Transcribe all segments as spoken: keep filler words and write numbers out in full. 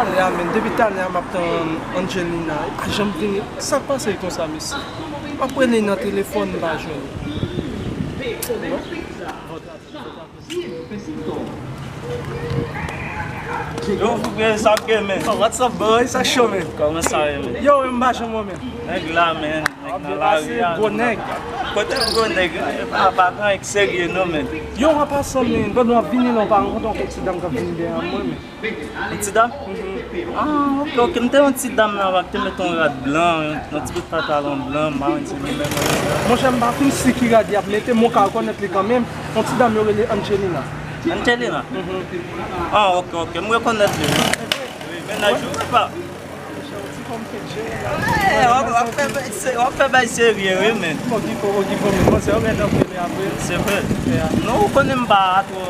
Lè a menm, depi talè a m ap tann Angelina, li pa janm vini. Sa k pase l konsa, mesye? M ap rele nan telefòn, m pa jwenn li. Yo, frè, sa k ye, men? Oh, what's up, boy? Sa cho, men. Kòman sa ye, men? Yo, m pa janm wè, men. Nèg la, men. Nèg nan lari a, gwo nèg. Kote gwo nèg? Pa, pa gen nèg serye, non, men. Yo, an pasan, men, pandan w ap vini la, w pa rankontre yon ti dam k ap vini dèyè mwen, men. Yon ti dam? Ah, ok, ok. M te yon ti dam nan, ki te met yon rad blan, yon, yon ti bout pantalon blan, m pa konn si li menm. Monchè, m pa fin si ki rad y ap mete, men w ka rekonèt li kanmenm. Yon ti dam yo rele Angelina. Angelina? Ah, ok, ok. M rekonèt li. Wi, mennaj ou, papa. Eh, w ap, w ap fè bay se-, w ap fè bay serye, wi, men. Okipe w, okipe w, men. Manzè yo gentan premye apre. Se vre. Non, ou konnen m pa twò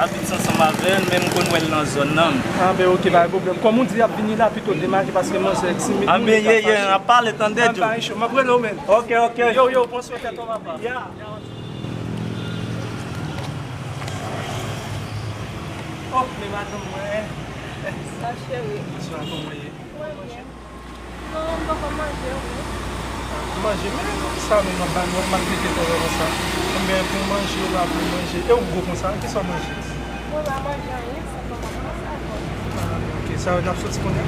abitye ansanm avè l, men m konn wè l nan zòn nan. Ah, ben, ok, pa gen pwoblèm. Kòm ou di, y ap vini la, pito demache, paske manzè timid. Ah, ben, ye, ye, n ap pale, tande, Djo. M ap rele w, men. Ok, ok. Yo, yo, pran swen tèt ou, papa. Ya. Oh, men madanm mwen. Sa, cheri. Bonswa, kòman w ye? Mwen, mwen. Non, m poko manje, ou menm? Manje, men sa menm, w ap ba m, w ap maltrete kò w konsa. Konbyen pou manje, ou pa pou manje. E ou gwo konsa, kisa w manje? Mwen pa manje anyen, sèlman mwen pran sa, bon. Ah, ok, sa yo n ap soti kounye a?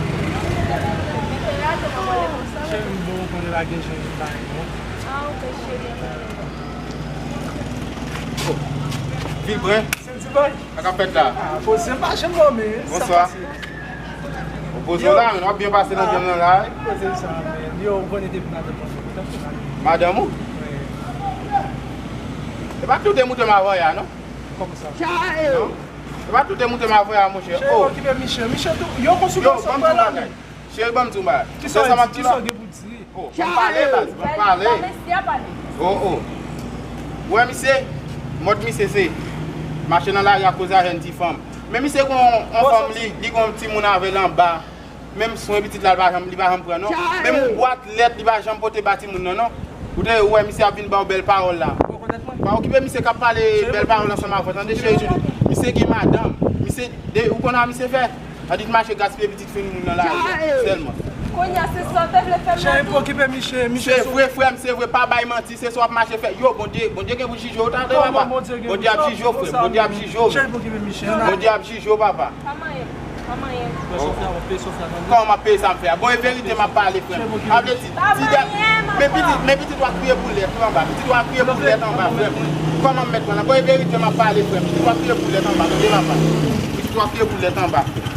Vite la, te mwen manje konsa. Cheri, m bon, konnen pa gen jan m bay, non. Ah, ok, cheri. Oh. Vilbrun? Senti bay? Sa k ap fèt la? Ah, poze m pa janm dòmi. Bonswa. Ou poze w la, men w ap byen pase nan djòm nan la, wi. Poze m sa, men. Yo, ou konnen depi maten, madanm ou? Wi. E pa tou te moute m avanyè a, non? Kòman sa? Non? E pa tou te moute m avanyè a, monchè. Cheri, oh. Okipe Michel. Michel tou, yo konn sou yo, banm tou bagay. Cheri, banm tou bagay. Kisa w gen pou di? Oh, ban m pale, baz, ban m pale. Oh, oh. Ou wè misye? Mòd misye se mache nan lari a koze a jèn ti fanm. Men misye gon yon fanm li, li gon timoun avè l anba. Menm swen pitit la, li pa janm, li pa janm pran, non. Menm yon bwat lèt, li pa janm pote ba timoun nan, non. Ou te, ou wè misye ap vin ba w bèl pawòl la. Pa okipe misye k ap pale bèl pawòl ansanm avè w, tande, cheri Joujou. Misye gen madanm. Misye, de, ou konn sa misye fè? Annik mache gaspiye pitit fin moun nan lari a sèlman. Kounye a, se sa w te vle fè m nan tou. Cheri, pa okipe misye, misye. Se vre, frè m, se vre, pa bay manti, se sa w ap mache fè. Yo, Bondye, Bondye gen pou jije w tande, papa. Bondye ap jije w, frè m, Bondye ap jije w. Cheri, pa okipe misye. Bondye ap jije w, papa. Pa manyen m, pa manyen m. Kòman w ap peye sa w fè a, tande? Kòman m ap peye sa m fè a? Bon, e verite m ap pale, frè m. A vle di, ti dèt, men pitit, men pitit w ap kriye pou lèt anba. Pitit w ap kriye pou lèt anba, frè m. Kòman m mèt pran nan? Bon, e verite m ap pale, frè m. Pitit w ap kriye pou lèt anba, tande, papa. Pitit w ap kriye pou lèt anba, frè m.